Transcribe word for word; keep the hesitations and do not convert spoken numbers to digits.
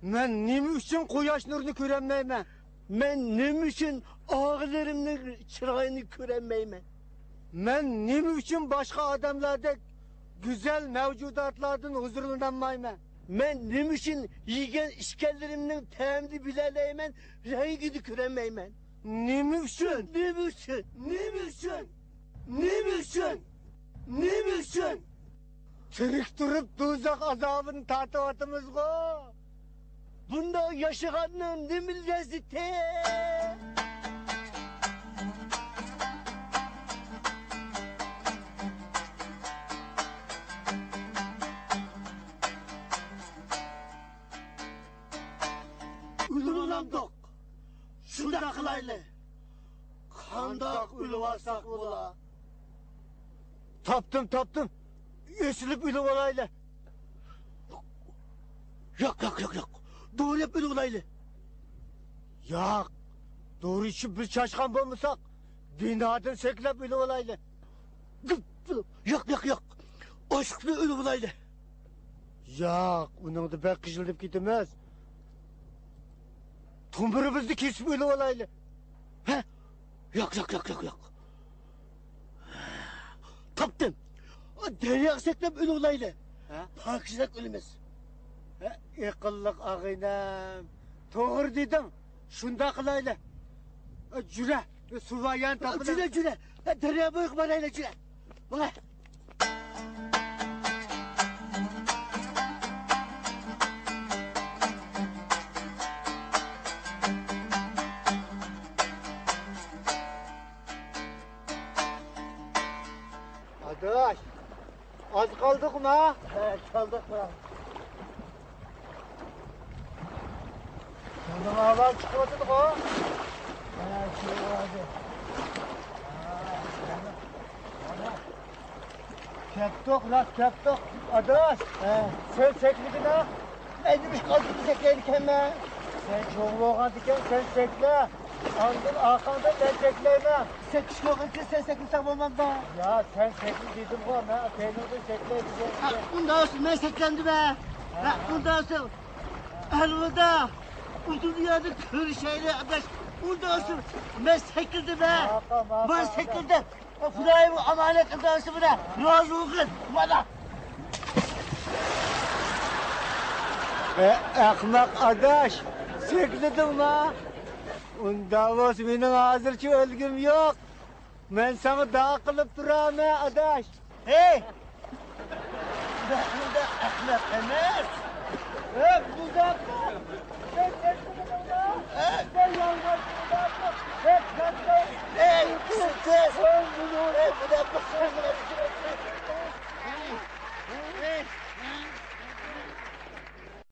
مەن نېمە ئۈچۈن قۇياش نۇرىنى كۆرەلمەيمەن؟ مەن نېمە ئۈچۈن ئاغىلىرىمنىڭ چىرايىنى كۆرەلمەيمەن؟ مەن نېمە ئۈچۈن باشقا ئادەملەردەك گۈزەل مەۋجۇداتلاردىن ھۇزۇرلىنالمايمەن؟ مەن نېمە ئۈچۈن يېگەن ئىچكەنلىرىمنىڭ تەمىنى بىلەلەيمەن، رەڭگىنى كۆرەلمەيمەن؟ نېمە ئۈچۈن؟ نېمە ئۈچۈن؟ نېمە ئۈچۈن؟ نېمە ئۈچۈن؟ نېمە ئۈچۈن؟ تىرىك تۇرۇپ دوزاخ ئازابىنى تارتىۋاتىمىزغۇ؟ بۇنداق ياشىغاننىڭ نېمە لەززىتى؟ ئۆلۈۋالامدۇق؟ شۇنداق قىلايلى. قانداق ئۆلۈۋالساق بولا؟ تاپتىم، تاپتىم. ئېسىلىپ ئۆلۈۋالايلى. ياق، ياق، ياق، ياق. دورا يەپ ئۆلۈۋالايلى. ياق. دورا ئىچىپ بىز چاچقان بولمىساق، بىنادىن سەكرەپ ئۆلۈۋالايلى. ياق، ياق، ياق. ئاچلىقتىن ئۆلۈۋالايلى. ياق، ئۇنىڭدا بەك قىينىلىپ كېتىمىز. تومۇرىمىزنى كېسىپ ئۆلۈۋالايلى. ھە؟ ياق، ياق، ياق، ياق، ياق. تاپتىم. دەرياغا سەكرەپ ئۆلۈۋالايلى. ھە؟ پاكىزراق ئۆلىمىز. ھە، ئەقىللىق ئاغىنەم. توغرا دېدىڭ. شۇنداق قىلايلى. جۈرە، سۇ بار يەرنى تاپىلا. جۈرە، جۈرە. دەريا بويىغا بارايلى، جۈرە. ماڭا. ئاداش، ئاز قالدۇقما؟ ھە، قالدۇق. شۇنداق ئاۋاز چىقىۋاتىدىغۇ؟ ھە، چىقىۋاتىدۇ. كەپتۇق، راست كەپتۇق. ئاداش، ھە. سەن سەكرىگىنا. مەن نېمىشقا ئالدىدا سەكرەيدىكەنمەن؟ سەن چوڭ بولغاندىكىن سەن سەكرە. ئاندىن ئارقاڭدىن مەن سەكرەيمەن. سەكرىش بولغانكىن سەن سەكرىسەڭ بولمامدۇ؟ يا، سەن سەكرە دېدىمغۇ، مەن كەينىڭدىن سەكرەي دېگەن. ھە، ئۇنداق بولسا مەن سەكرەمدىمەن. ھە، ئۇنداق بولسا ئەلۋىدا. ئۇ دۇنيادا كۆرۈشەيلى، ئاداش. ئۇنداق بولسا مەن سەكرىدىمەن. ماقۇل، ماقۇل، مەن سەكرىدىم. خۇدايىم ئامانەت ئاتاسى بىلەن رازى بولغىن. مانا. ئە، ئەخمەق ئاداش، سەكرىدىڭما؟ ئۇنداق بولسا مېنىڭ ھازىرچە ئۆلگۈم يوق. مەن ساڭا دۇئا قىلىپ تۇرامەن، ئاداش. ھەي! مەن ئۇنداق ئەخمەق ئەمەس. ھە، بۇزاق!